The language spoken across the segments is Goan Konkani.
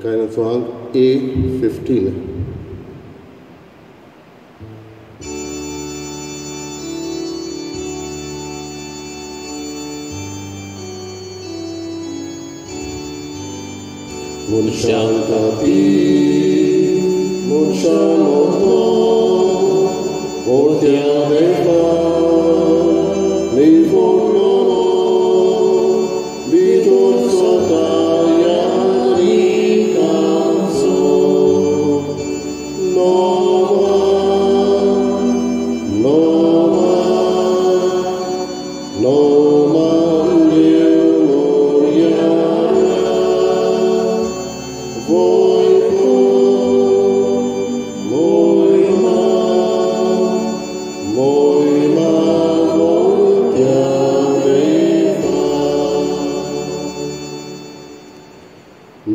गायनाचो अंक A15. मनशांकापी मनशां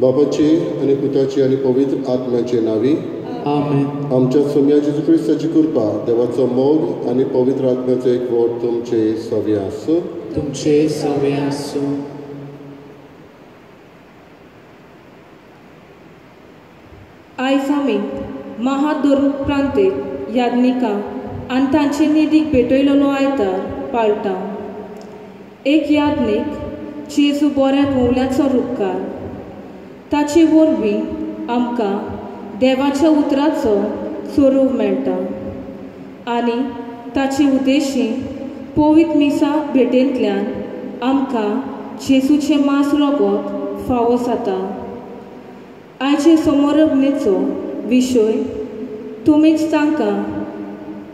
बापाचे आनी पुताचे आनी पवित्र आत्म्याचे नावी आमेन. आमच्या सोम्या जेजू क्रिस्ताची कृपा, देवाचो मोग आनी पवित्र आत्म्याचो एकवट तुमचे सवे आसूं. तुमचे सवे आसूं. आयज आमी महाधर्म प्रांतेक याज्ञिकां आनी तांचे निधीक भेटयलेलो आयतार पाळटा. एक याज्ञीक जेजू बऱ्या गवल्याचो रुपकार, ताचे वरवीं आमकां देवाच्या उतराचो स्वरूप मेळटा आनी ताचे उद्देशी पवित्र मिसा भेटेंतल्यान आमकां जेजूचें मांस रगत फावो जाता. आयचे समोरबनेचो विशय तुमीच तांकां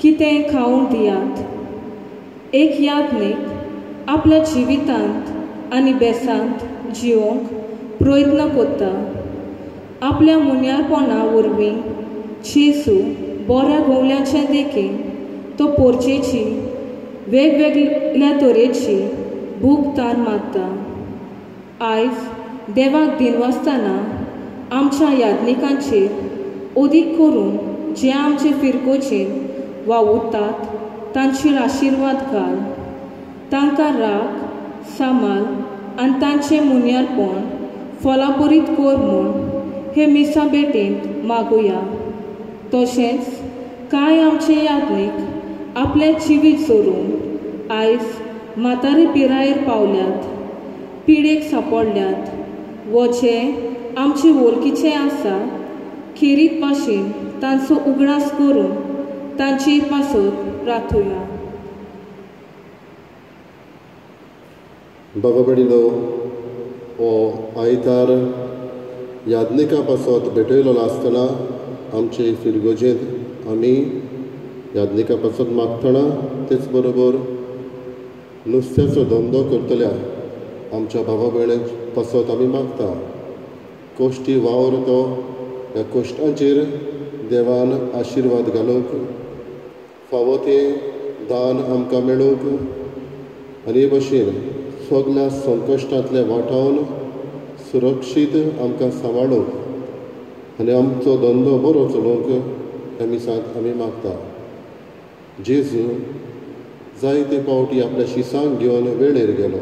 कितें खावंक दियात. एक याज्ञीक आपल्या जिवितांत आनी बेसांत जिवोंक प्रयत्न करता. आपल्या मुन्यारपणा वरवीं जेजू बऱ्या गवल्याचे देखीन तो पोरचेची वेगवेगळ्या तरेची भूक तान मारता. आयज देवाक दिनवासतना आमच्या याज्ञिकांचेर अदीक करून जे आमचे फिरगोजेन वावुरतात तांचेर आशिर्वाद घाल. तांकां राख सांबाळ आनी तांचें मुन्यारपण फलापुरीत कर म्हूण हे मिसा भेटेंत मागुया. तशेंच कांय आमचे याज्ञीक आपलें जिवीत सोडून आयज म्हातारे पिरायेर पावल्यात, पिडेक सांपडल्यात वो जे आमचे वळखीचे आसा खेरीत भाशेन तांचो उगडास करून तांचे पासत प्रार्थुया. बाबा बडिलो हो आयतार याज्ञिका पासत भेटयलो आसतना आमचे फिरगोजेंत आमी याज्ञिका पासत मागतना तेच बरोबर नुस्त्याचो धंदो करतल्या आमच्या भावा भयणां पासत आमी मागता. कश्टी वावर तो ह्या कश्टांचेर देवान आशिर्वाद घालूंक फावो तें दान आमकां मेळूंक आनी हे भशेन सगल्या संकश्टांतले वाटावन सुरक्षीत आमकां सांबाळूंक आनी आमचो धंदो बरो चलोवंक ह्या मिसांत आमी मागता. जेजू जायते पावटी आपल्या शिसांक घेवन वेळेर गेलो.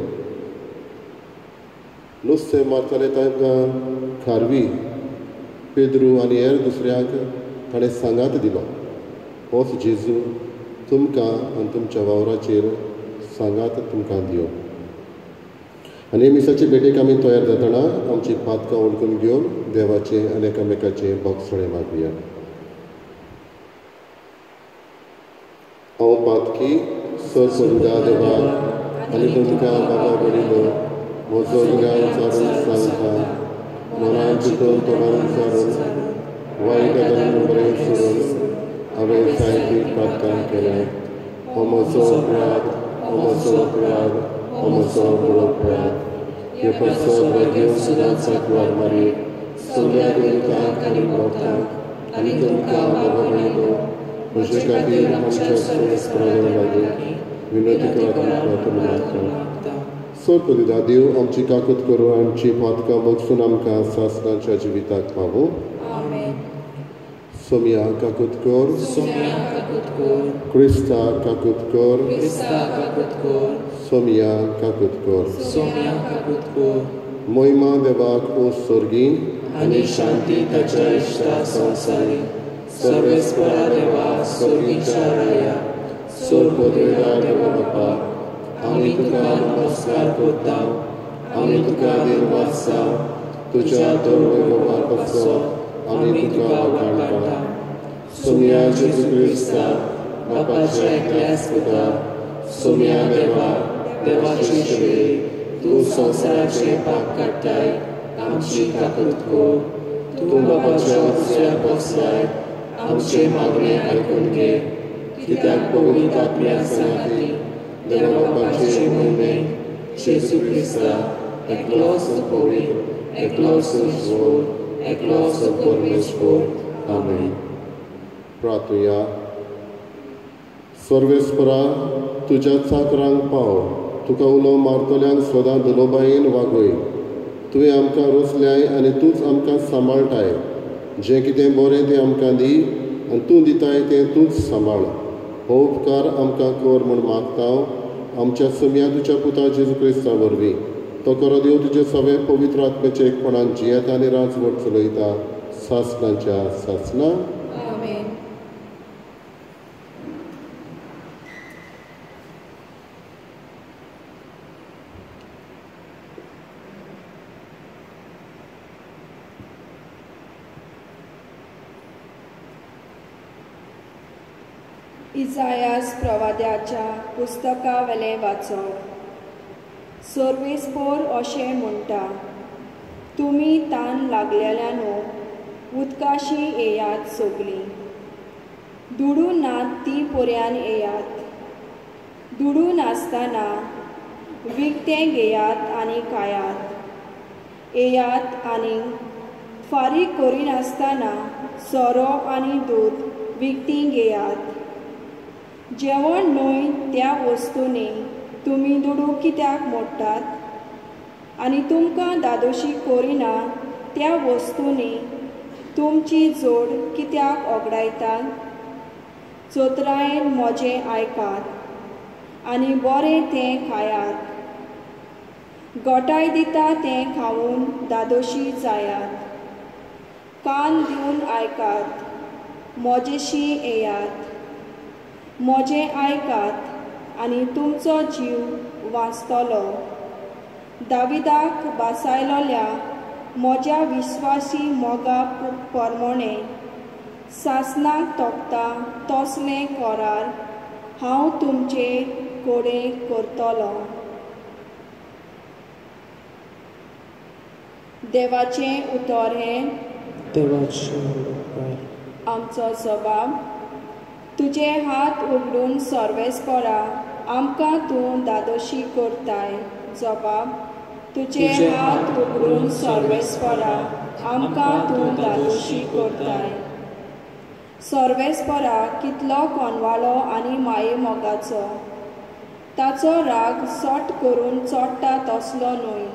नुस्तें मारताले तांकां खारवी, पेद्रू आनी हेर दुसऱ्यांक ताणें सांगात दिलो. होच जेजू तुमकां आनी तुमच्या वावराचेर सांगात तुमकां दियो. आनी मिसाचे भेटेक आमी तयार जातना आमची पातकां वळखून घेवन देवाचें आनी एकामेकाचें भोगसणें मागुया. हांव पातकी सरसुर्गा देवाक आनी तुमकां बाबा वडीलो म्हजो ज्ञान सारून सांगता, मनान चिंतून तोंडान सारून वायट गजालीन बरें सोडून हांवें जायतीं पातकां केल्यात. हो म्हजो अपराध, हो म्हजो अपराध, हो म्हजो व्हडलो अपराध. हे पासत भाग्य सदांच सांकवार मारी सगळ्या देवतांक आनी भक्तांक आनी तुमकां बाबा वडीलो म्हजे खातीर आमच्या सोयेस्परा लागीं विनंती करात मागता. सरपदिदा देव आमची काकूत करूं, आमची पातकां बगसून आमकां सासणाच्या जिविताक पावूं. सोमिया काकूत कर, क्रिस्ता काकूत कर, सोमिया काकूत कर. मोहिमा देवाक ओ स्वर्गी आनी शांती ताच्या इश्टा संवसारी. सर्वेस्परा देवा स्वर्गीच्या राया, सोर पदवेदार देवा बापा, आमी तुका नमस्कार करता, आमी तुका दिनवासा, तुज्या दर पासो आमी तुका वाखाणटा. सोम्या जेजू क्रिस्ता बापाच्या एकल्याच पुता, सोम्या देवा देवाची शिवे, तूं संवसाराचे पाप काडटाय, आमची काकूत कर. तूं बापाच्या उजव्याक बसलाय, आमचे मागणे आयकून घे. कित्याक पवित्र आत्म्या सांगाती देवा बापाचे मोहिमे जेजू क्रिस्ता एकलोच पवित्र, एकलोच ईश्वर, एकलोच परमेश्वर. आमेन. प्रार्थुया. सर्वेस्परा, तुज्या चाकरांक पाव, तुका उलो मारतल्यांक सदां दुलोबायेन वागय. तुवें आमकां रोसल्याय आनी तूंच आमकां सांबाळटाय. जें कितें बरें तें आमकां दी आनी तूं दिताय तें तूंच सांबाळ. हो उपकार आमकां कर म्हूण मागता आमच्या सोम्या तुज्या पुता जेजू क्रिस्ता वरवीं. तो करो देव तुजे सगळे पवित्र आत्म्याचे एकपणान जियेता आनी राजवट चलयता सासणाच्या सासणा. इजायास प्रवाद्याच्या पुस्तकावेलें वाचप. सर्वेस्पोर अशें म्हणटा, तुमी तान लागलेल्यानो उदकाशी येयात सगलीं, दुडू नात ती पर्यान येयात, दुडू नासतना विकतें घेयात आनी खायात, येयात आनी फारीक करिनासतना सोरो आनी दूद विकतीं घेयात. जेवण न्हय त्या वस्तूंनी तुमी दुडू कित्याक मोडटात आनी तुमकां दादोशी करिना त्या वस्तूंनी तुमची जोड कित्याक ओगडायतात? चोत्रायेन म्हजें आयकात आनी बरें तें खायात, गोठाय दिता तें खावन दादोशी जायात. कान दिवन आयकात, म्हजेशी येयात, म्हजें आयकात आनी तुमचो जीव वांचतलो. दाविदाक बासायलोल्या म्हज्या विश्वासी मोगा परमोणे सासणाक तोपता तसलें करार हांव तुमचे कडेन करतलो. देवाचें उतर हें. देवाचें आमचो जबाब. तुजे हात उगडून सर्वेस्परा आमकां तूं दादोशी करताय. जबाब. तुजे हात उगडून सर्वेस्परा आमकां तूं दादोशी करताय. सर्वेस्परा कितलो कोनवाळो आनी माये मोगाचो, ताचो राग सट करून चोडटा तसलो न्हय,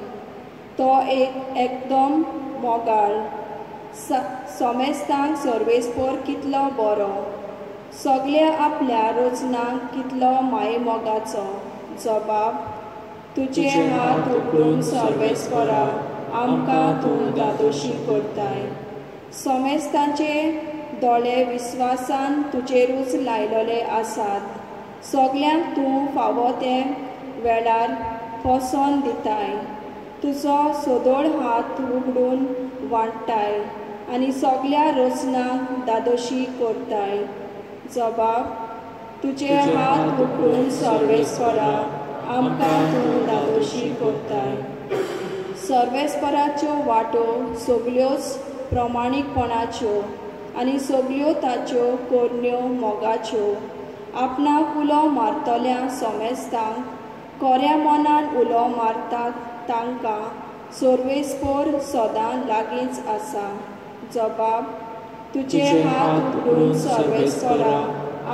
तो एक एकदम मोगाळ. सोमेस्तांक सर्वेस्पोर कितलो बरो, सगल्या आपल्या रोजनाक कितलो माये मोगाचो. जबाब. तुजे हात उगडून सर्वेस्परा आमकां तूं दादोशी करताय. सोमेस्तांचे दोळे विस्वासान तुजेरूच लायलेले आसात, सगल्यांक तूं फावो ते वेळार पोसोन दिताय. तुजो सदोळ हात उगडून वांट्टाय आनी सगल्या रोजनाक दादोशी करताय. जबाब. तुजे हात उगडून सर्वेस्परा आमकां तूं दादोशी करताय. सर्वेस्पराच्यो वाटो सगल्योच प्रमाणीकपणाच्यो आनी सगल्यो ताच्यो करण्यो मोगाच्यो. आपणाक उलो मारतल्या सोमेस्तांक कोऱ्या मनान उलो मारतात तांकां सर्वेस्पोर सदां लागींच आसा. जबाब. तुजे हात उगडून सर्वेस्परा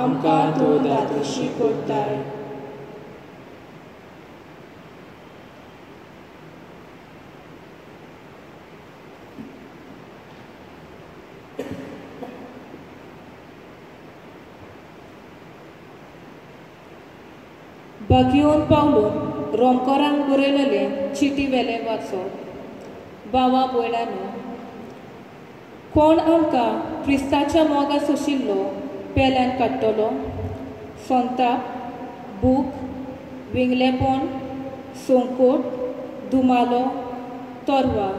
आमकां तूं दादोशी करताय. बागियोन पावलून रोमकरांक बरयलेले चिटी वेलें वाचप. भावा भयणांनो, कोण आमकां क्रिस्ताच्या मोगा सोशिल्लो पेल्यान काडटलो? संताप, भूक, विंगलेपण, संकोट, दुमालो, तरवा.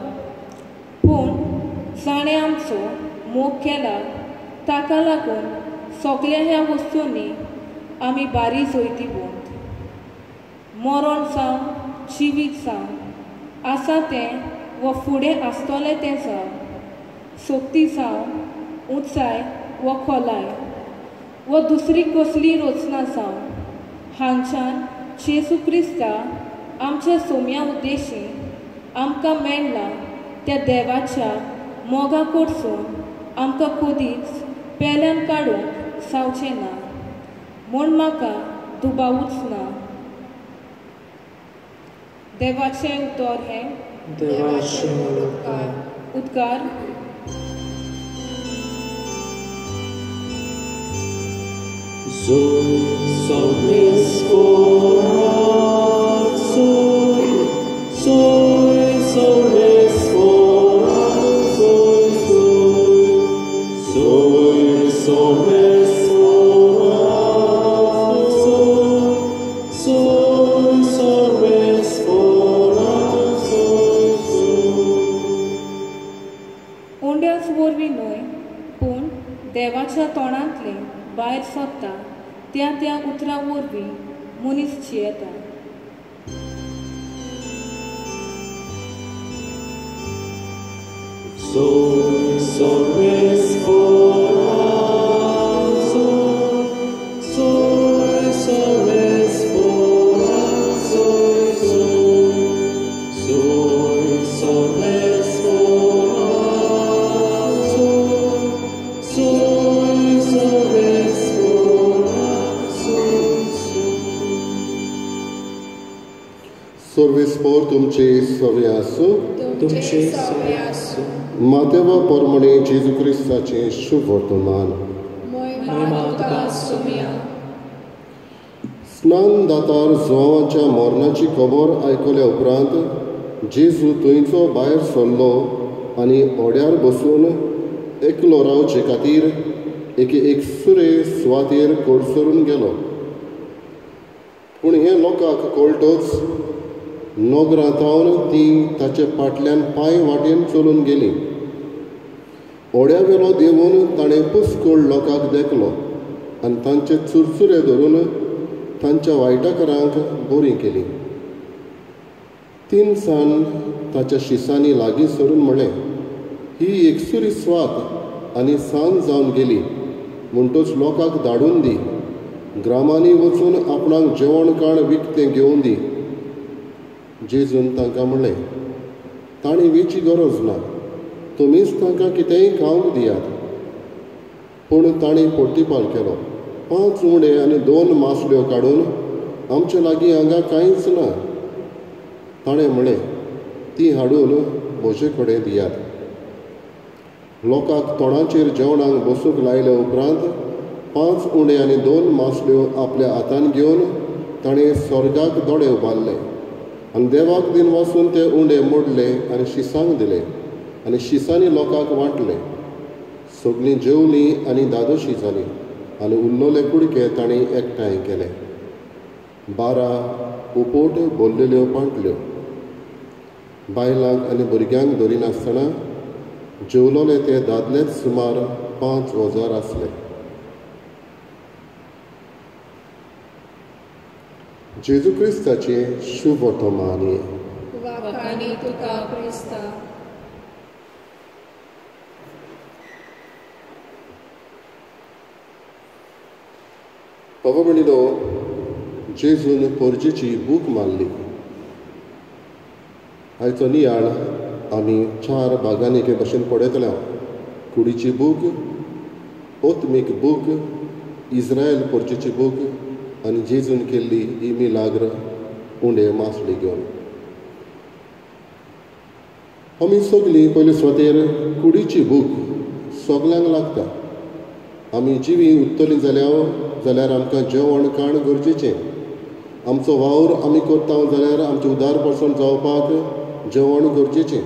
पूण जाणें आमचो मोग केला ताका लागून सगळ्या ह्या वस्तूंनी आमी बारी जैतिवंत. मरण जावं जिवीत जावं, आसा तें वा फुडें आसतलें तें जावं, शक्ती जावं, उंचाय वा खोलाय वा दुसरी कसली रचना जावं, हांगच्यान जेजू क्रिस्ता आमच्या सोम्या उद्देशी आमकां मेळ्ळा त्या देवाच्या मोगा कडसून आमकां कदीच पेल्यान काडूंक जावचें ना म्हूण म्हाका दुबावूच ना. देवाचें उतर हें. देवाचे उद्गार. Zoe solis zoe, zoe solis zoe, zoe solis zoe, zoe solis zoe, zoe. उंड्याच वरवीं न्हय पूण देवाच्या तोंडांतलें भायर सरता त्या त्या उतरां वरवीं मनीस जियेता. Zoe solis zoe, zoe solis zoe, zoe, zoe solis zoe, zoe solis zoe, zoe. सर्वेस्पोर तुमचे सवे आसूं. तुमचे सवे आसूं. मातेवा परमणे जेजू क्रिस्ताचें शुभ वर्तमान. महिमा तुका सोम्या. स्नान दातार जुवांच्या मरणाची खबर आयकल्या उपरांत जेजू थंयचो भायर सरलो आनी होड्यार बसून एकलो रावचे खातीर एके एकसुरे सुवातेर कडसरून गेलो. पूण हें लोकांक कळटच नगरां थावन ती ताचे फाटल्यान पांय वाटेन चलून गेली. होड्या वेलो देंवून ताणें पुस्कोळ लोकांक देखलो आनी तांचे चुरचुरे धरून तांच्या वायटकारांक बरीं केली. तिनसान ताच्या शिसांनी लागीं सरून म्हळें, ही एकसुरी स्वात आनी सांज जावन गेली म्हणटच लोकांक धाडून दी, ग्रामांनी वचून आपणाक जेवण खाण विकतें घेवन दी. जेजून तांकां म्हणलें, तांणी वेची गरज ना, तुमीच तांकां कितेंय खावंक दियात. पूण तांणी पोटीपाल केलो, 5 उंडे आनी 2 मासल्यो काडून आमचे लागीं हांगा कांयच ना. ताणें म्हळें, ती हाडून म्हजे कडेन दियात. लोकांक तोंडाचेर जेवणाक बसूंक लायल्या उपरांत 5 उंडे आनी 2 मासल्यो आपल्या हातान घेवन ताणें स्वर्गाक दोळे उबारले आनी देवाक दिन वासून ते उंडे मोडले आनी शिसांक दिले आनी शिसांनी लोकांक वांटले. सगळीं जेवलीं आनी दादोशी जालीं आनी उरलेले कुडके तांणी एकठांय केले. 12 उपोट भरलेल्यो पांटल्यो. बायलांक आनी भुरग्यांक धरिनासतना जेवलोले ते दादलेच सुमार 5000 आसले. जेजू क्रिस्ताचें शुभ वर्तमान. वाखाणी तुका क्रिस्ता. बाबा म्हणिल्लो, जेजून पोरजेची भूक मारली. आयचो नियाळ आमी 4 भागांनी एके भशेन पळयतले. कुडीची भूक, ओत्मीक भूक, इस्रायल पोरजेची भूक आनी जेजून केल्ली ही मिलाग्र उंडे मासली घेवन. आमी सगळीं पयले सुवातेर कुडीची भूक सगल्यांक लागता. आमी जिवी उत्तली जाल्यार आमकां जेवण खाण गरजेचें. आमचो वावर आमी करता जाल्यार आमचें उदारपरसण जावपाक जेवण गरजेचें.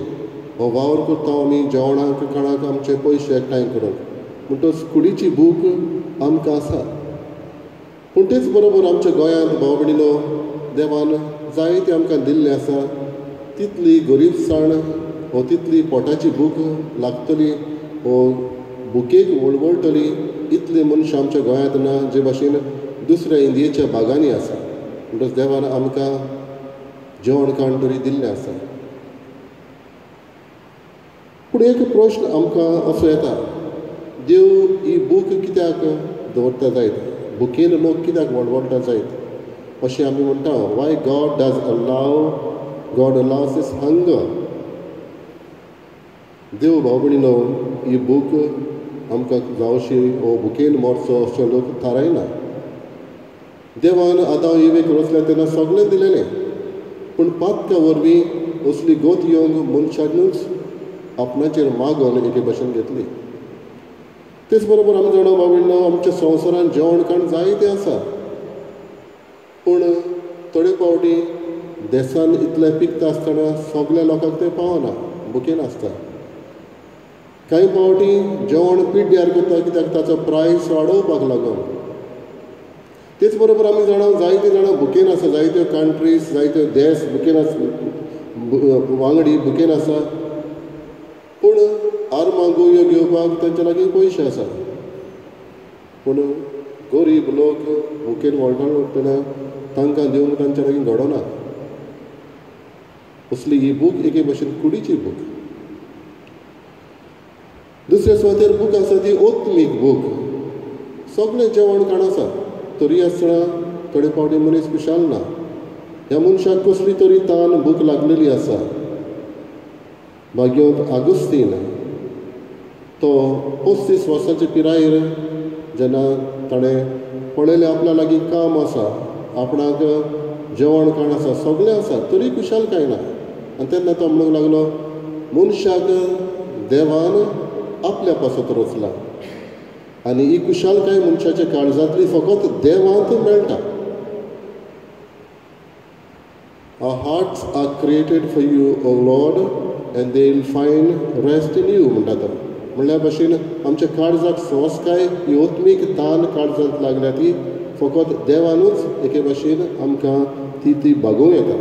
हो वावर करता आमी जेवणाक खाणाक आमचे पयशे एकठांय करूंक. म्हणटच कुडीची भूक आमकां आसा. पूण तेच बरोबर आमच्या गोंयांत भाव भयणीनो देवान जायते आमकां दिल्लें आसा, तितली गरीबसाण हो तितली पोटाची भूक लागतली हो भुकेक वळवळटली इतली मनशां आमच्या गोंयांत ना जे भाशेन दुसऱ्या इंडियेच्या भागांनी आसा. म्हणटच देवान आमकां जेवण खाण तरी दिल्लें आसा. पूण एक प्रश्न आमकां असो येता, देव ही भूक कित्याक दवरता जायत, भुकेन लोक कित्याक वळवळटा जायत अशें आमी म्हणटा. Why God does allow, God allows this hunger. देव भाव भयणीनो ही भूक आमकां जावशी वो भुकेन मरचो अशें लोक थारायना. देवान आदां इवेक रचल्या तेन्ना सगळें दिलेलें, पूण पातका वरवीं असली गोत येवंक मनशानूच आपणाचेर मागोवन एके भाशेन घेतली. तेच बरोबर आमी जाणा भाव भयणीनो आमच्या संवसारांत जेवण खाण जायतें आसा, पूण थोडे फावटी देसान इतलें पिकता आसतना सगल्या लोकांक तें पावना, भुकेन आसता. कांय फावटी जेवण पिड्ड्यार करता कित्याक ताचो प्रायस वाडोवपाक लागून. तेच बरोबर आमी जाणा जायतीं जाणां भुकेन आसा, जायत्यो कंट्रीज जायत्यो देश भुकेन आसा, वांगडी भुकेन आसा, पूण आर्मां गुळयो घेवपाक तांच्या लागीं पयशे आसा. पूण गरीब लोक भुकेन वळटना तांकां दिवंक तांच्या लागीं घडना. असली ही भूक एके भशेन कुडीची भूक. दुसऱ्या सुवातेर भूक आसा ती ओत्मीक भूक. सगळें जेवण खाण आसा तरी आसतना थोडे फावटी मनीस खुशाल ना. ह्या मनशाक कसली तरी तान भूक लागलेली आसा. भाग्यवंत आगुस्तीन तो 35 वर्सांचे पिरायेर जेन्ना ताणें पळयलें आपल्या लागीं काम आसा, आपणाक जेवण खाण आसा, सगळें आसा, तरी खुशाल कांय ना. आनी तेन्ना तो म्हणूंक लागलो, मनशाक देवान आपल्या पासत रचला आनी ही खुशालकाय मनशाच्या काळजांतली फकत देवांत मेळटा. Our hearts are created for you, O Lord, and they will find rest in you म्हणटा तो. म्हणल्या भशेन आमच्या काळजाक संस्काय ही ओत्मीक तान काळजांत लागल्या ती फकत देवानूच एके भाशेन आमकां ती ती भागोवंक येता.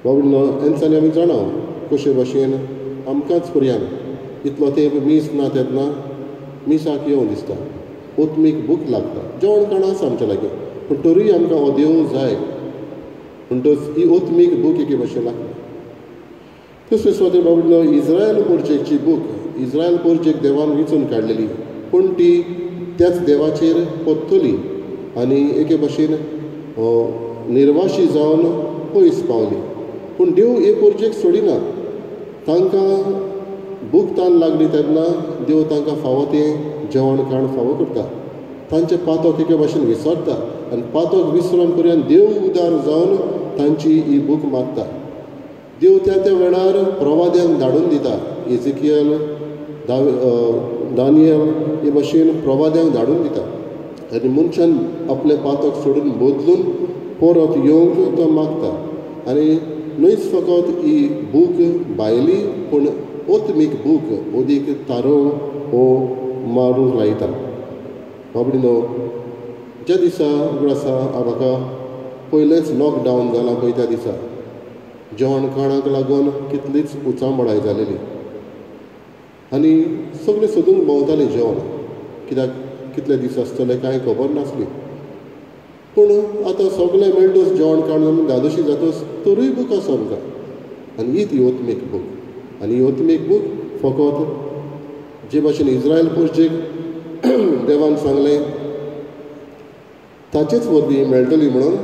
बाबा हेंचांनी आमी जाणा कशे भाशेन आमकांच पर्यान इतलो तेंप मीस ना तेन्ना मिसाक येवं दिसता, ओत्मीक भूक लागता. जेवण खाण आसा आमच्या लागीं, पूण तरूय आमकां हो देव जाय. म्हणटच ही ओत्मीक भूक एके भाशेन लागता. दुसरे सुवातेर बाबा इज्रायल पोर्जेकची भूक. इज्रायल पोर्जेक देवान विंचून काडलेली, पूण ती त्याच देवाचेर परतली आनी एके भाशेन निर्वाशी जावन पयस पावली. पूण देव हे पोर्जेक सोडिना. तांकां भूक तान लागली तेन्ना देव तांकां फावो तें जेवण खाण फावो करता. तांचें पातक एके भाशेन विसरता आनी पातक विसरून पर्यंत देव उदार जावन तांची ही भूक मागता. देव त्या त्या वेळार प्रवाद्यांक धाडून दिता. एजिकियल, दानियल हे भाशेन प्रवाद्यांक धाडून दिता आनी मनशान आपलें पातक सोडून बदलून परत येवंक तो मागता. आनी न्हयच फकत ही भूक भायली, पूण ओत्मीक भूक ओदीक तारो हो मारूंक लायता. बाबडीनो ज्या दिसा उगडासा म्हाका पयलेंच लॉकडावन जालां पळय त्या दिसा जेवण खाणाक लागून कितलीच उचांबळाय जालेली आनी सगळें सोदूंक भोंवतालीं जेवण, कित्याक कितले दीस आसतले कांय खबर नासली. पूण आतां सगळें मेळटच जेवण खाण आमी धादोशी जातच तरूय भूक आसा आमकां. आनी ही ती ओत्मीक भूक. आनी ही ओत्मीक भूक फकत जे भाशेन इज्रायल पोर्जेक देवान सांगलें ताचेच वरवीं मेळटली म्हणून,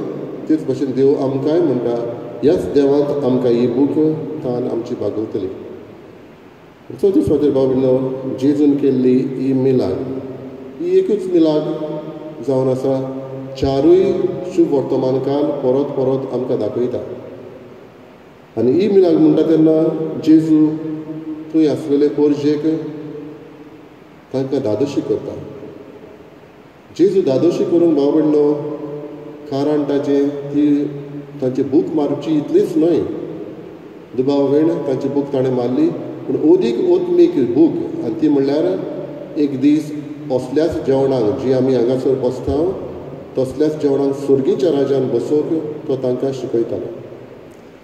तेच भाशेन देव आमकांय म्हणटा ह्याच देवांत आमकां ही भूक तान आमची भागवतली. चवथी सुवातेर भाव भयणीनो जेजून केल्ली ही मिलाग, ही एकूच मिलाग जावन आसा. चारूय शुभ वर्तमानकाल परत परत आमकां दाखयता. आनी ही मिलाग म्हणटा तेन्ना जेजू थंय आसलेले पोर्जेक तांकां धादोशी करता. जेजू धादोशी करूंक भाव भयणीनो कारण ताचें ती तांची भूक मारची इतलीच न्हय, दुबाव वेण तांची बूक ताणें मारली, पूण ओदीक ओत्मीक बूक आनी ती म्हणल्यार एक दीस असल्याच जेवणाक जी आमी हांगासर बसता तसल्याच जेवणाक सुर्गीच्या राजान बसोवंक तो तांकां शिकयतालो.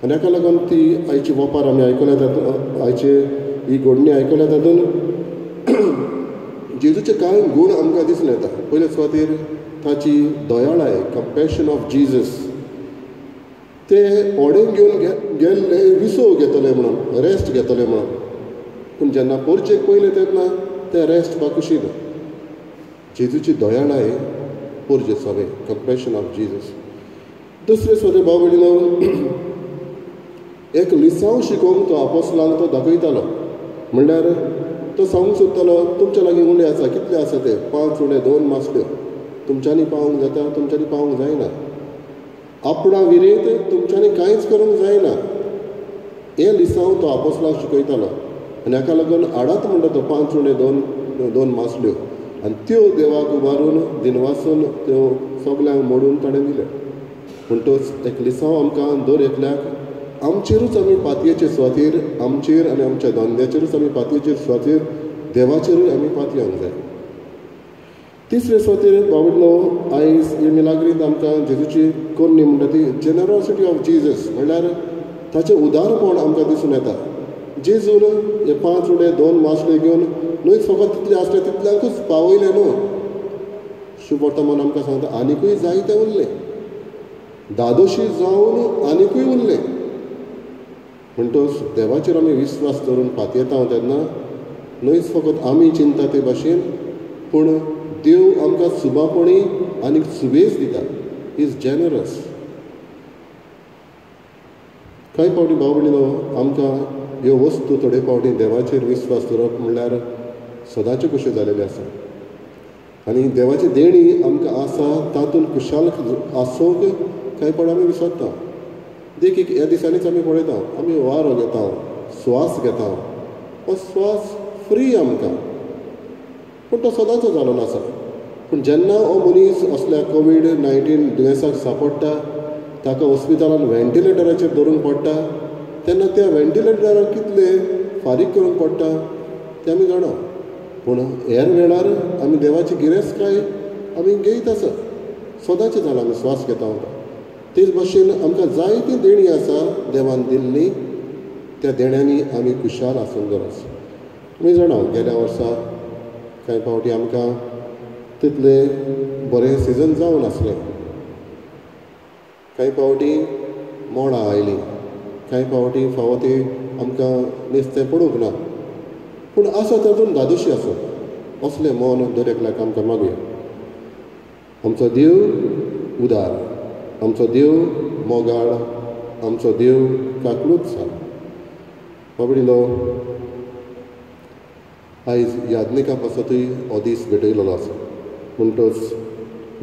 आनी हाका लागून ती आयची वोपार आमी आयकल्या तातूंत, आयचे ही घडणी आयकल्या तातूंत जेजूचे कांय गूण आमकां दिसून येता. पयले सुवातेर ताची दयाळाय, कंपॅशन ऑफ जिजस. ते ओडेन घेवन गेल्ले विसव घेतले म्हणून, रेस्ट घेतले म्हणून, पूण जेन्ना पोरचेक पयलें तेन्ना ते रेस्ट बाकुशी ना. जेजूची दयाळाय पोरचे सवे, कंपॅशन ऑफ जिजस. दुसरे सुवातेर भाव भयणीनो, एक लिसांव शिकोवंक तो आपोसलांक तो दाखयतालो. म्हणल्यार तो सांगूंक सोदतालो तुमच्या लागीं उंडे आसा, कितले आसा ते, 5 उंडे 2 मासल्यो, तुमच्यांनी पावूंक जाता, तुमच्यांनी पावूंक जायना, आपणा विरेत तुमच्यांनी कांयच करूंक जायना. हें लिसांव तो आपोसलांक शिकयतालो. आनी हाका लागून आडात म्हणटा तो 5 उंडे 2 मासल्यो, आनी त्यो देवाक उबारून दिनवासून त्यो सगल्यांक मोडून ताणें दिल्यो. म्हणटच एक लिसांव आमकां दर एकल्याक आमचेरूच आमी पातयेचे सुवातेर, आमचेर आनी आमच्या धंद्याचेरूच आमी पातयेचेर सुवातेर देवाचेरूय आमी पातयेवंक जाय. तिसरे सुवातेर बाबडलो आयज हे मिलाग्रींत आमकां जेजूची करणी म्हणटा ती जेनरोसिटी ऑफ जिजस, म्हणल्यार ताचें उदारपण आमकां दिसून येता. जेजून हे 5 उंडे 2 मासले घेवन न्हूच फकत तितले आसले तितल्यांकूच पावयले न्हू, शुभवर्तमान आमकां सांगता आनिकूय जायते उरले, दादोशी जावन आनिकूय उरले. म्हणटच देवाचेर आमी विस्वास दवरून पातयेता तेन्ना न्हूच फकत आमी चिंता ते भाशेन, पूण देव आमकां सुबापणी आनी सुबेज दिता. Is generous. कांय फावटी भाव भयणीनो आमकां ह्यो वस्तू थोडे फावटी देवाचेर विस्वास दवरप म्हणल्यार सदांच्यो कश्यो जालेल्यो आसा, आनी देवाची देणी आमकां आसा तातूंत खुशाल आसूंक कांय फावटी आमी विसरता. देखीक ह्या दिसांनीच आमी पळयता, आमी वारो घेता, स्वास घेता, हो स्वास फ्री आमकां, पूण तो सदांचो जालो नासा. पूण जेन्ना हो मनीस असल्या कोवीड-19 दुयेंसाक सांपडटा, ताका हॉस्पिटलान व्हेंटिलेटराचेर दवरूंक पडटा, तेन्ना त्या व्हेंटिलेटराक कितले फारीक करूंक पडटा तें आमी जाणा. पूण हेर वेळार आमी देवाची गिरेस्तकाय आमी घेयत आसा, सदांचें जालां, आमी स्वास घेता वता. तेच भाशेन आमकां जायती देणी आसा देवान दिल्ली, त्या देण्यांनी आमी खुशाल आसूंक गरज. तुमी जाणा गेल्या वर्सा कांय फावटी आमकां तितलें बरें सिजन जावन आसलें, कांय फावटी मोडां आयलीं, कांय फावटी फावो ती आमकां नुस्तें पडूंक ना, पूण आसा तातूंत दादोशी आसा. असलें मन दर एकल्याक आमकां मागुया. आमचो देव उदार, आमचो देव मोगाळ, आमचो देव काकलूच जाल. बाबडीलो आयज याज्ञिका पासतूय हो दीस भेटयलेलो आसा. म्हणटच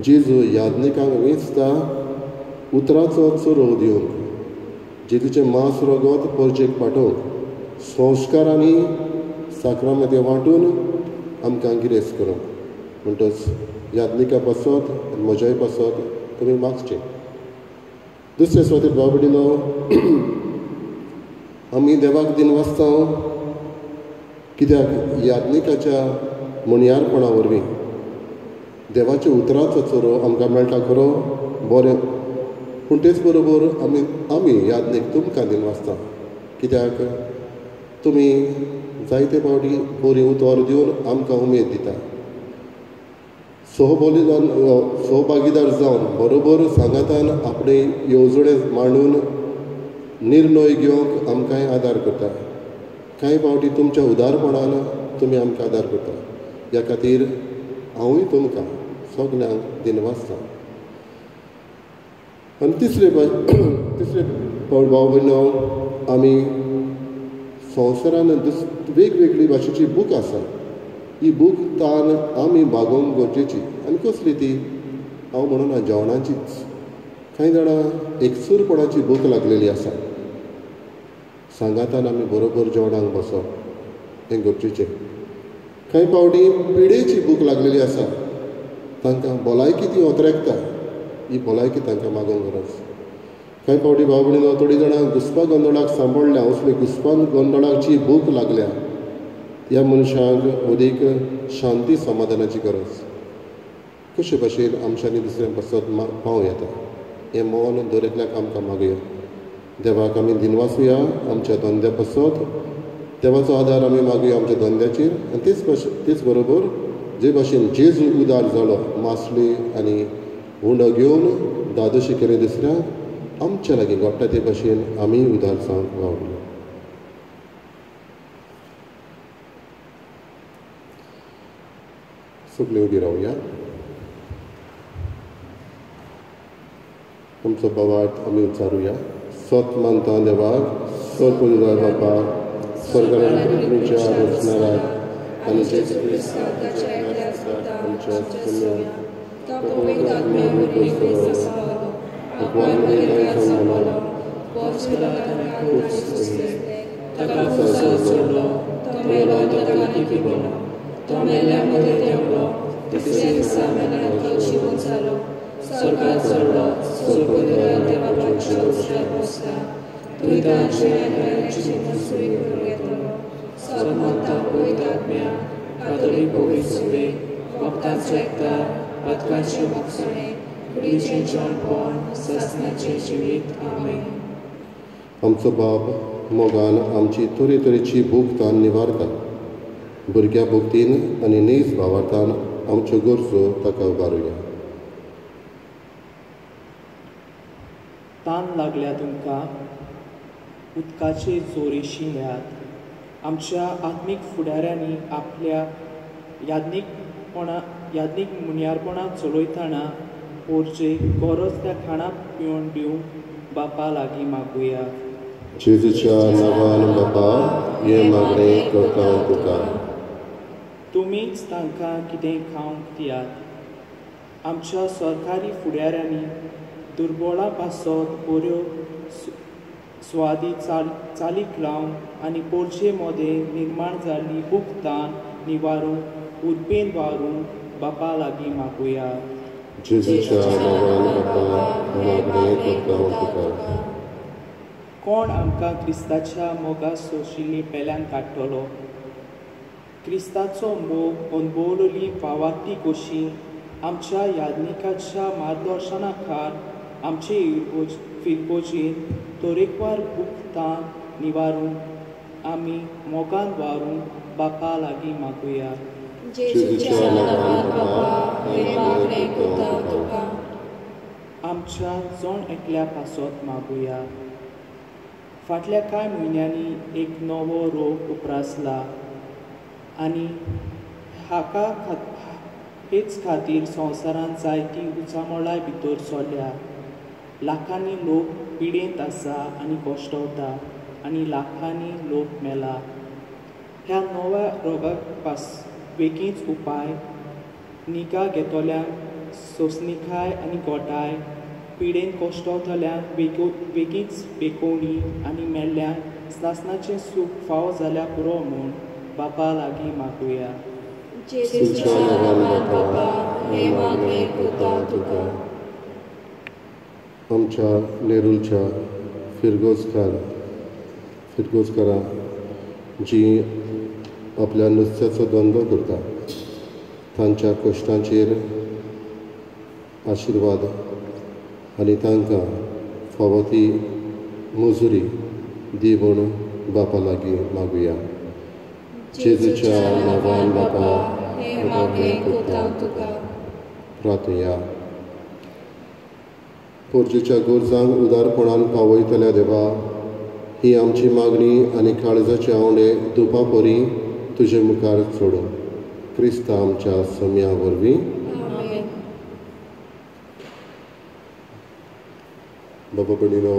जेजू याज्ञिकांक वेंचता उतराचो चरोव दिवंक, जेजूचें मांस रगत परजेक पाठोवंक, संस्कारांनी साक्रामेंत वांटून आमकां गिरेस्त करूंक. म्हणटच याज्ञिका पासत आनी म्हज्याय पासत तुमी मागचें. दुसरे सुवातेर भाव भयणीनो आमी देवाक दिनवासता कित्याक याज्ञिकाच्या म्हणयारपणा वरवीं देवाच्या उतराचो चरो आमकां मेळटा खरो बरें, पूण तेच बरोबर आमी आमी याज्ञीक तुमकां दिनवासता कित्याक तुमी जायते फावटी बरी उतर दिवन आमकां उमेद दिता. सहबलिदान सहभागीदार जावन बरोबर सांगातान आपणे येवजणे मांडून निर्णय घेवंक आमकांय आदार करता. कांय फावटी तुमच्या उदारपणान तुमी आमकां आदार करता. ह्या खातीर हांवूय तुमकां सगल्यांक दिनवासता. आनी तिसरे तिसरे फावट भाव भयणो आमी संवसारान वेगवेगळी भाशेची बूक आसा. ही बूक तान आमी भागोवंक गरजेची. आनी कसली ती हांव म्हणून जेवणाचीच. कांय जाणां एकसूरपणाची भूक लागलेली आसा. सांगातान आमी बरोबर जेवणाक बसप हें गरजेचें. कांय फावटी पिडेची भूक लागलेली आसा. तांकां भलायकी ती ओतरेकता. ही भलायकी तांकां मागोवंक गरज. कांय फावटी भाव भयणीनो थोडीं जाणां घुस्पा गोंदळाक सांबाळ्ळ्या, असली घुस्पान गोंदळाक जी भूक लागल्या ह्या मनशांक अदीक शांती समाधानाची गरज. कशे भाशेन आमच्यांनी दुसऱ्यां पासत पावं येता हें मन दर एकल्याक आमकां मागुया. देवाक आमी दिनवासुया आमच्या धंद्या पासत, देवाचो आदार आमी मागुया आमच्या धंद्याचेर. आनी तेच बरोबर जे भाशेन जेजू उदार जालो मासली आनी उंडो घेवन दादोशी केले दुसऱ्यांक, आमच्या लागीं घडटा ते भाशेन आमी उदार जावंक वावुरया. सगळीं उबी रावया. आमचो भावार्थ आमी उच्चारुया. सत मानता देवाक, सत उदार बापाक, स्वर्गान पृथ्वीच्या रचणाराक आनी जेजू क्रिस्ताच्या आमच्या आमचो बाप मोगान आमची तरेतरेची भूक तान निवारता. भुरग्या भुक्तीन आनी नीज भावार्थान आमच्यो गरजो ताका उबारुया. तान लागल्या तुमकां उदकाचे जोरीशी मेळात. आमच्या आत्मीक फुडाऱ्यांनी आपल्या याज्ञीक मुनियारपणां चलयतना पोरचे गरज त्या खाणा पिवन दिवंक बापा लागीं मागुया. जेजूच्या नांवान बापा हें मागणें करता तुका. तुमीच तांकां कितें खावंक दियात. आमच्या सरकारी फुडाऱ्यांनी दुर्बोळा पासत बऱ्यो स्वादी चालीक लावन आनी पोरचे मदें निर्माण जाल्ली भूक तान निवारूंक उर्बेन वावरूंक बापा लागीं मागुया. जेजूच्या नांवान बापा हें मागणें करता तुका. कोण आमकां क्रिस्ताच्या मोगा सोशिल्ली पेल्यान काडटलो? क्रिस्ताचो मोग अणभवलेली फावाती कशी आमच्या याज्ञिकाच्या मार्गदर्शना खाल आमचे फिरगोजेन तरेकवार भूक तान निवारूंक आमी मोगान वावरूंक बापा लागीं मागुया. आमच्या जण एकल्या पासत मागुया. फाटल्या कांय म्हयन्यांनी एक नवो रोग उप्रासला आनी हाका हेच खातीर संवसारांत जायती उचामळाय भितर सरल्या. लाखांनी लोक पिडेंत आसा आनी कश्टवता आनी लाखांनी लोक मेला. ह्या नव्या रोगाक पास बेगीच उपाय निगा घेतल्यांक सोंसणीकाय आनी गोटाय, पिडेन कश्टवतल्यांक बेगीच बेकोवणी आनी मेल्ल्यांक सासणाचें सूख फावो जाल्यार पुरो म्हूण बापा लागीं मागुया. आमच्या नेरूलच्या फिरगोजकारां जी आपल्या नुस्त्याचो धंदो करता तांच्या कश्टांचेर आशिर्वाद आनी तांकां फावो ती मजुरी दी म्हूण बापा लागीं मागुया. जेजूच्या नांवान बापा हें मागणें करता तुका. प्रार्थुया. पोरजेच्या गरजांक उदारपणान पावयतल्या देवा, ही आमची मागणी आनी काळजाचे आंवडे धुपा परी तुजे मुखार सोडूं. क्रिस्ता आमच्या सम्या वरवीं. बाबा भयणीनो,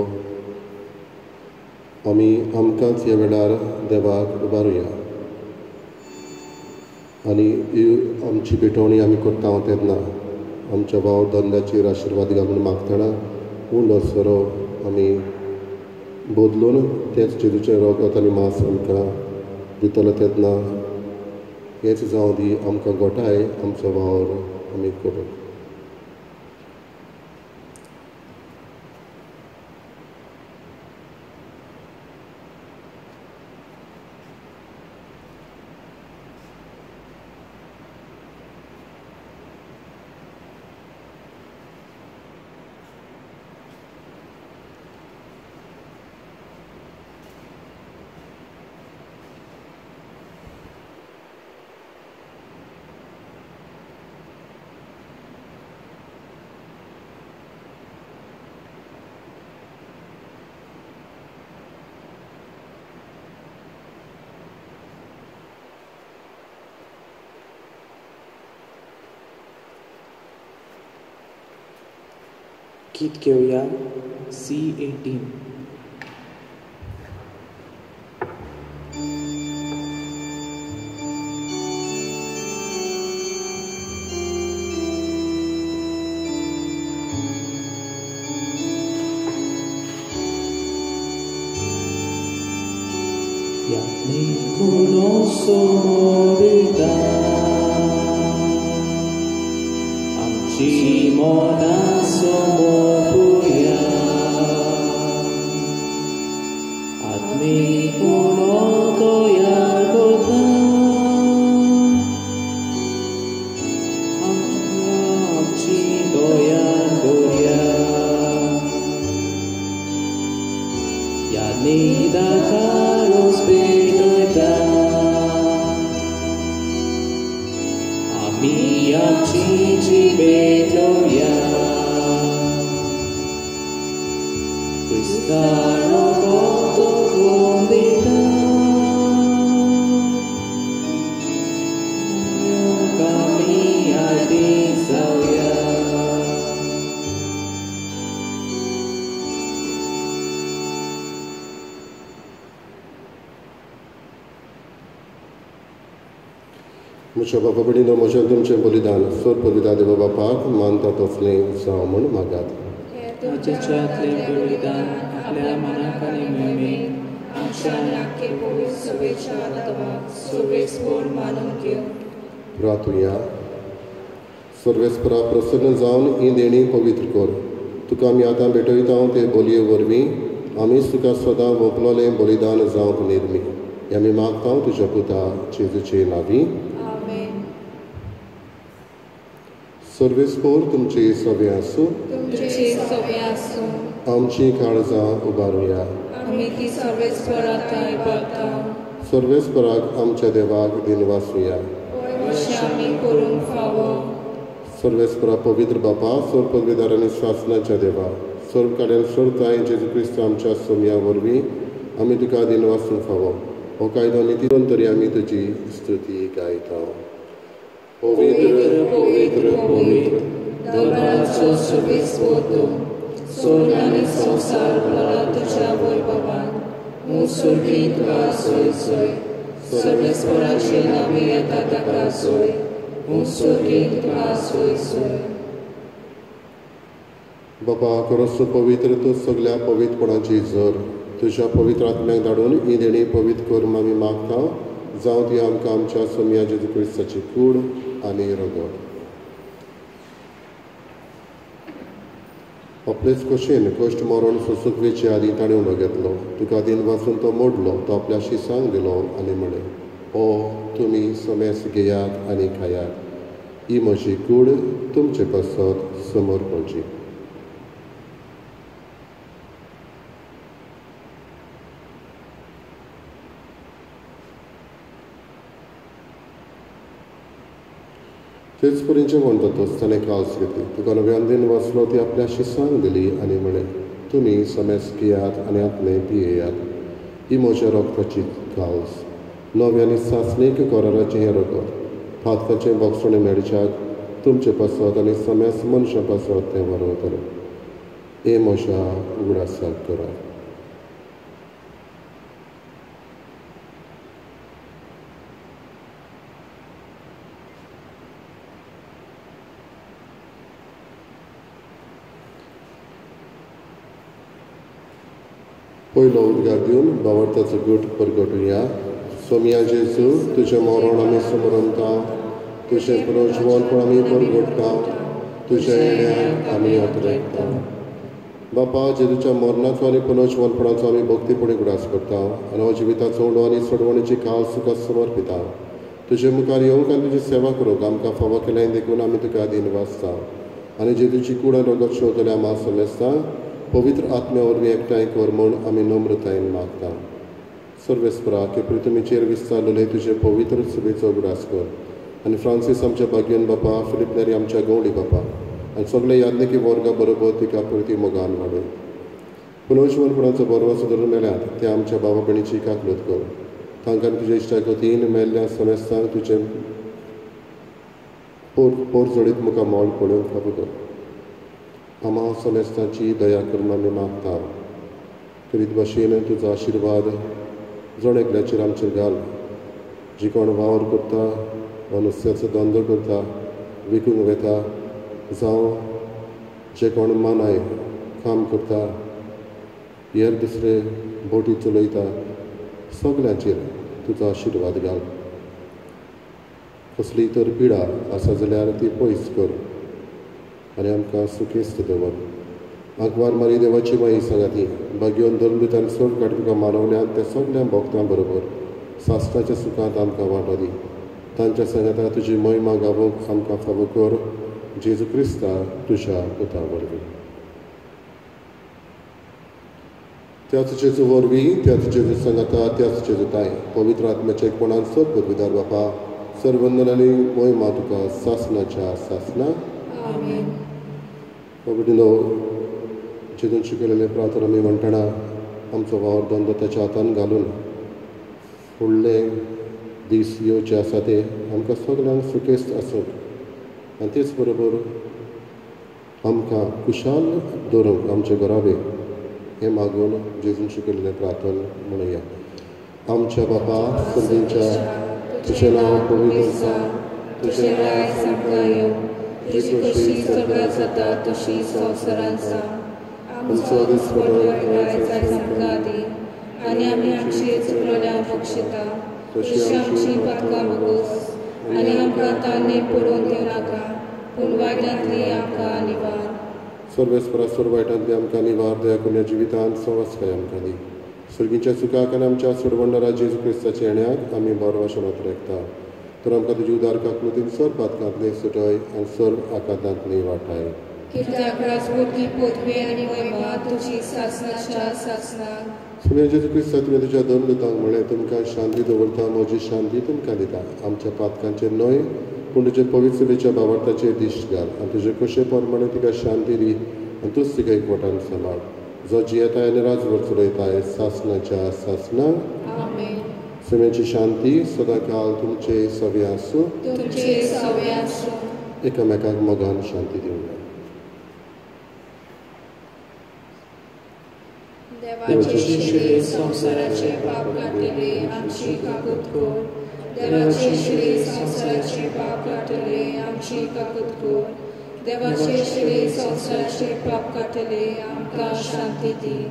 आमी आमकांच ह्या वेळार देवाक उबारुया आनी ही आमची भेटवणी आमी करता तेन्ना आमच्या भाव धंद्याचेर आशिर्वाद घालून मागतना उंडो सोरो आमी बदलून तेच जेजूचें रगत आनी मांस आमकां दितलो तेन्ना हेच जावं दी आमकां गोठाय आमचो वावर आमी करूं. गीत घेवया C18. म्हज्या बाबा भयणीनो, म्हजें तुमचें बलिदान सोर पवित्र देवा बापाक मानता तसलें जावं म्हूण मागात. म्हज्यातलें बलिदान आपल्या मनाक आनी मोहिमेक आमच्या आनी पवित्र सभेच्या देवाक सर्वेस्पोर मानून घेवं. प्रार्थुया. सर्वेस्परा प्रसन्न जावन ही देणी पवित्र कर. तुका आमी आतां भेटयता ते बोलये वरवीं आमीच तुका सदां वोपलोलें बलिदान जावंक निर्मी. हें आमी मागता तुज्या पुता जेजूचे नांवी. सर्वेस्पोर तुमचे सवे आसूं. तुमचे सवे आसूं. आमची काळजां उबारुया. आमी ती सर्वेस्परा थंय भरता. सर्वेस्पराक आमच्या देवाक दिनवासुया. अशें आमी करूंक फावो. सर्वेस्परा पवित्र बापा, सर्व पदवीदार आनी शासनाच्या देवा, सर्व कार्यान सोडताय जेजू क्रिस्त आमच्या सोमया वरवीं आमी तुका दिनवासूंक फावो. हो कायदो नितीन तरी आमी तुजी स्तुती गायता. पवित्र पवित्र पवित्र दरबाराचो सर्वेस्पोर तूं, स्वर्ग आनी संवसार भरला तुज्या वैभवान. मूं स्वर्गीं तुका सोय सोय, सर्वेस्पराचे नांवी येता ताका सोय. मूं स्वर्गीं तुका सोय सोय. बाबा, खरोच पवित्र तूं सगल्या पवित्रपणाची जर. तुज्या पवित्र आत्म्याक धाडून ही देणी पवित्र कर आमी मागता. जावं ती आमकां आमच्या सोमया जेजू क्रिस्ताची कूड आनी रगत. आपलेच खोशेन कश्ट मरण सोसूंक वेचे आदीं ताणें उलो घेतलो. तुका दिन वाचून तो मोडलो. तो आपल्या शिसांक दिलो आनी म्हणलें, ओ तुमी समेस घेयात आनी खायात. ही म्हजी कूड तुमचे पासत समोर पडची. तेच परी जेवण जातच ताणें काल्स घेतली. तुका नव्यान दिन वाचलो. ती आपल्या शिसांक दिली आनी म्हणलें, तुमी समेस घेयात आनी आपलें पियेयात. ही म्हज्या रगताची काल्स, नव्या आनी सासणीक कराराचें हें रगत. पातकाचें बोगसणें मेळच्याक तुमचे पासत आनी समेस मनशां पासत तें बरोवतलें. हें म्हज्या उगडासाक करात. पयलो उद्गार दिवन भावार्थाचो गूट परगटुया. सोमया जेजू, तुजें मरण आमी समरमता, तुजें पुनर्जिवनपण आमी परगटता, तुज्या येण्याक आमी अत्रेकता. बापा, जेजूच्या मरणाचो आनी पुनर्जिवनपणाचो आमी भक्तीपणी उगडास करता आनी हो जिविताचो उडो आनी सोडवणीची काळ तुका समर्पिता. तुजे मुखार येवंक आनी तुजी सेवा करूंक आमकां फावो केलें देखून आमी तुका दिनवासता. आनी जेजूची कूड आनी रगत शेवतल्या आमा समेस्तांक पवित्र आत्म्या वरवीं एकठांय कर म्हूण आमी नम्रतायेन मागता. सर्वेस्परा, की पृथ्वीचेर विस्तारलेले तुजे पवित्र सभेचो उगडास कर आनी फ्रांसीस आमच्या भाग्यन बापा, फिलीप नेरी आमच्या गवळी बापा आनी सगळे याज्ञिकी वर्गा बरोबर तिका परती मोगान वाडय. पुनर्जिवनपणाचो बरवासो धरून मेल्यात ते आमच्या बाबा भयणीची काकलूत कर. तांकां तुज्या इश्टा गतीन मेल्ल्या समेस्तांक तुजें पोर जोडीत मुखार मोल पळोवंक फावो कर. आमा समेस्तांची दया करून आमी मागता. करीत भाशेन तुजो आशिर्वाद जण एकल्याचेर आमचेर घाल. जी कोण वावर करता वा नुस्त्याचो धंदो करता, विकूंक वेता, जावं जे कोण मानाय काम करता, हेर दुसरे बोटी चलयता, सगल्यांचेर तुजो आशिर्वाद घाल. कसली तर पिडा आसा जाल्यार ती पयस कर आनी आमकां सुखेस्त दवर. आंकवार मारी देवाची माई सांगाती भाग्योन धर्मदूतान सोड काड तुका मानवल्यान त्या सगल्या भक्तां बरोबर सासणाच्या सुखांत आमकां वांटो दी. तांच्या सांगाता तुजी महिमा गावोवंक आमकां फावो कर. जेजू क्रिस्ता तुज्या पुता वरवीं. त्याच जेजू वरवीं, त्याच जेजू सांगाता, त्याच जेजू ताय पवित्र आत्म्याच्या एकपणान सर पदवीदार बापा सर्वंदन आनी महिमा तुका सासणाच्या सासणा. आमेन. बाबा जेजून शिकयलेले प्रार्थना आमी म्हणटना आमचो वावर धंदो ताच्या हातान घालून फुडले दीस येवचे आसा ते आमकां सगल्यांक सुखेस्त आसूंक आनी तेच बरोबर आमकां खुशाल दवरूंक आमचे घराबे हें मागून जेजून शिकयलेलें प्रार्थना म्हणुया. आमच्या बापा सर्गींच्या, तुजें नांव पवित्र जावं, तुजें राज आमकां येवं, तुजी खोशी स्वर्गांत जाता तशी संवसारांत जावं. आमचो दिसपटो आयज आमकां दी आनी आमी आमची चुकलोल्या बक्षिता तशी आमची पातकां भोगोस आनी आमकां तान्ने पडोवन दिवं नाका, पूण वायटांतली आमकां निवार. सर्वेस्परा सर्व वायटांतली आमकां निवार. दया करून ह्या जिवितांत सवासकाय आमकां दी. सर्गीच्या सुखाक आनी आमच्या सोडवणदारा जेजू क्रिस्ताच्या येण्याक आमी बरो शरत रेखता. तर आमकां तुजी उदार काकलुतीन सर्व पातकांतली सुटय आनी सर्व आकांतांतली वाटाय. कित्याक राजवटी पदवी आनी महिमा तुजी सासणाच्या सासणाक. सुने जेजू क्रिस्ता, तुवें तुज्या धर्मदूतांक म्हणलें, तुमकां शांती दवरता, म्हजी शांती तुमकां दिता. आमच्या पातकांचेर न्हय पूण तुजे पवित्रतेच्या भावार्थाचेर दिश्ट घाल आनी तुजे खोशे प्रमाणे तिका शांती दी आनी तूंच तिका एकवटान सांबाळ, जो जियेताय आनी राजभर चलयताय सासणाच्या सासणाक. आमेन. सुम्याची शांती सदांकाल तुमचे सवे आसूं. तुमचे सवे आसूं. एकामेकांक मोगान शांती दिवया. देवाचे शिरे संवसाराचे पाप काडटले आमची काकूत कर. देवाचे शिरे संवसाराचे पाप काडटले आमची काकूत कर. देवाचे शिरे संवसाराचे पाप काडटले आमकां शांती दी.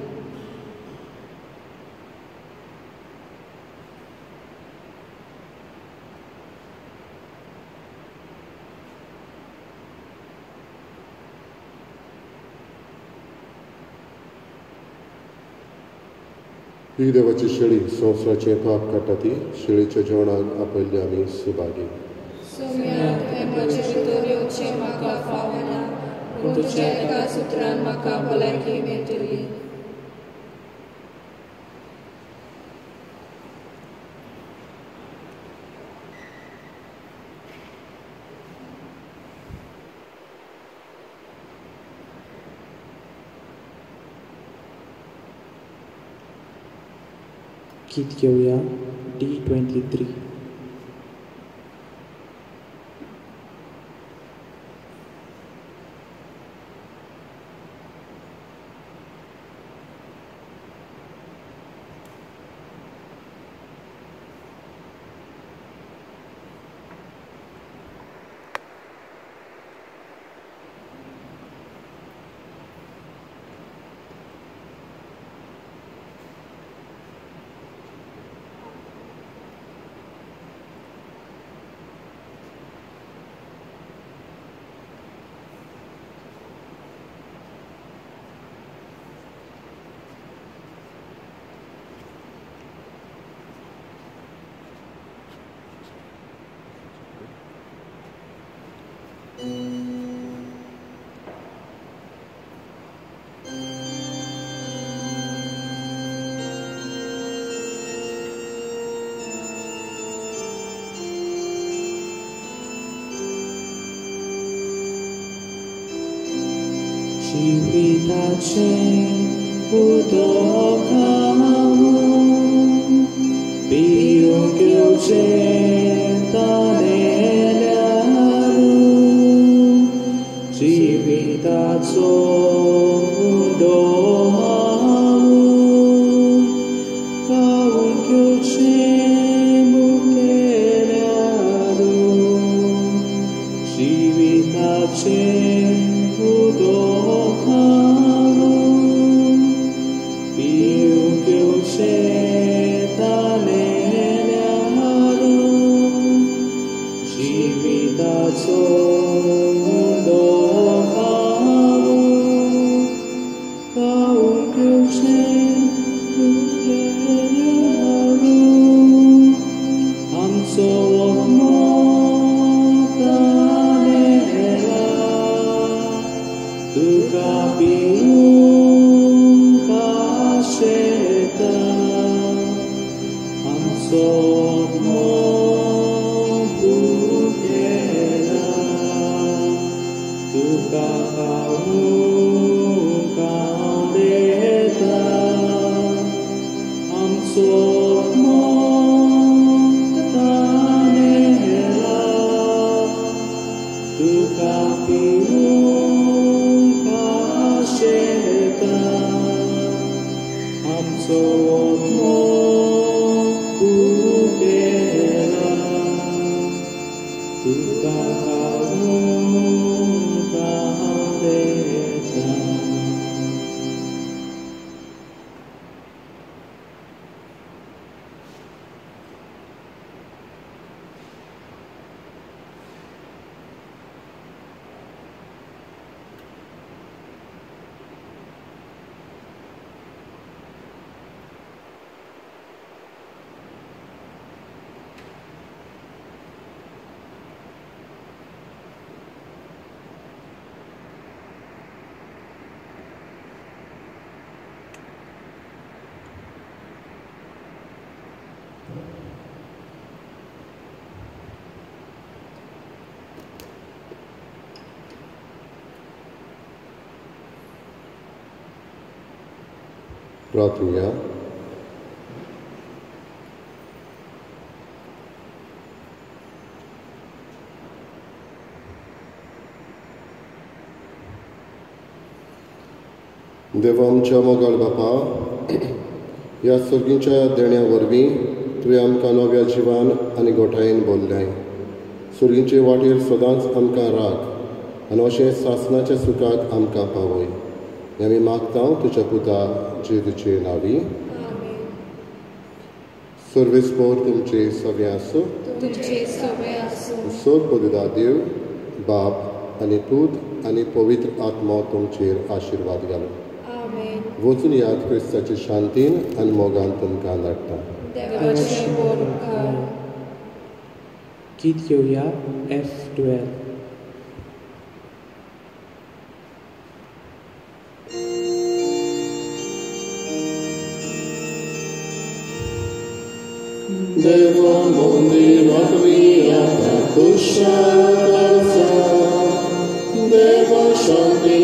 ही देवाची शेळी संवसाराचें पाप काडटा ती शेळीच्या जेवणाक आपयल्ली आमी सुभागी. सोम्या, तुवें म्हजे भितर येवचें म्हाका फावना, पूण तुज्या एका सुत्रान म्हाका भलायकी मेळटली. गीत घेवया D23. जिविताचें उदक हांव पिवंक येवचें तानेल्यार, जिविताचें जिविताचो उंडो हांव खावंक घेवचें मुखेल्यारू जिविताचें उदक हांव पिवंक घेवचें तानेल्यारू जिविताचो उंडो हांव खावंक घेवचें मुखेल्यारू आमचो आत्मो तानेला तुका पिवंक आशेता आमचो आत्मो भुकेला तुका खावंक आवडेता आमचो आत्मो तानेला तुका पिवंक आशेता आमचो आत्मो भुकेला तुका खावंक आवडेता. प्रार्थुया. देवा आमच्या मोगाळ बापा, ह्या सर्गीच्या देण्या वरवीं तुवें आमकां नव्या जिवान आनी गोठायेन बोल्ल्याय. सर्गीचे वाटेर सदांच आमकां राख आनी अशें सासणाच्या सुखाक आमकां पावय. हें आमी मागता तुज्या पुता जेजूचे नांवी. सर्वेस्पोर तुमचे सगळें आसूं. तुमचे सगळें आसूं. सोर पदुदा देव बाप आनी पूत आनी पवित्र आत्मो तुमचेर आशिर्वाद घालूं. आमेन. वचून याद क्रिस्ताचे शांतीन आनी मोगान तुमकां धाडटा. देवाचे उपकार. गीत घेवया F12. देवा मंदिरात आता खुशाल करचो, देवा शांती